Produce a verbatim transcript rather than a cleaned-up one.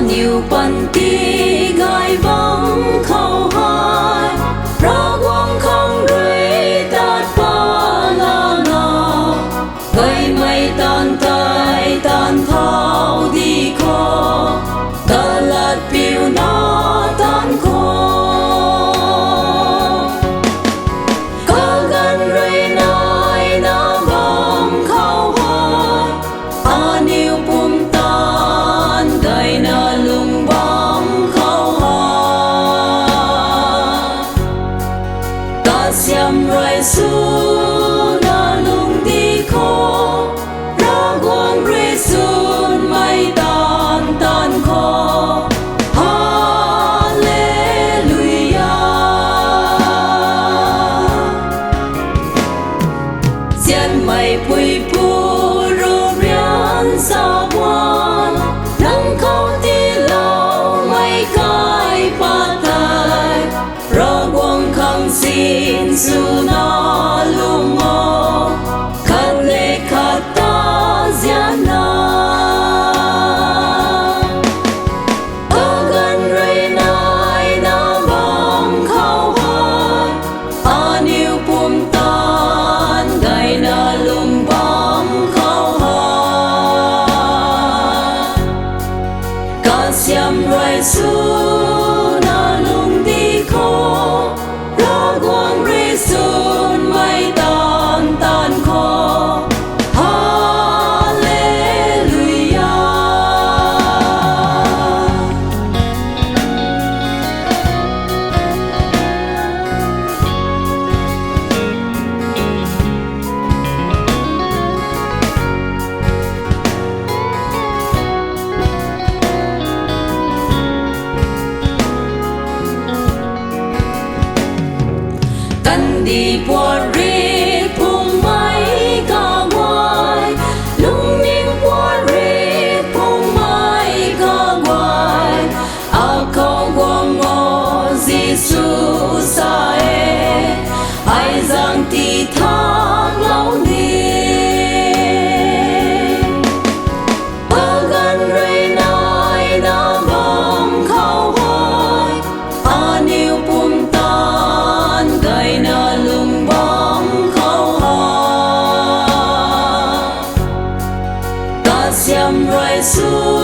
Aniu panty gay bam khou hei, Ravguangc khang rui tat pat lana, gaymei taanv tei taanv thau di khou, kalat piuna taanv khou. Kaganv rui naina bam khou hei, aniu pumtan gayna lung bam khou hei, kasiam rui swna lung di khou, Ravguangc rui swnmei taanv taanv khou. Hallelujah. Nzianmei puipu Ruprian Sabuan, nang khou tiiloumei kaipat tei, Ravguangc khang sinswna lung o, khat le khat ta nzianna. Kaganv rui naina bam khou hei, aniu pumtan gayna lung bam khou hei, kasiam rui swna lung di khou, Ravguangc rui swnmei taanv taanv khou. Hallelujah. Kandih puat rui phungmei kaguay, lungning puat rui phungmei kaguay, akhou guang o Jisu sa e, ai zaeng tii thaklou ni. Kaganv rui naina bam khou hei, aniu pumtan gayna lung bam khou hei, kasiam rui sw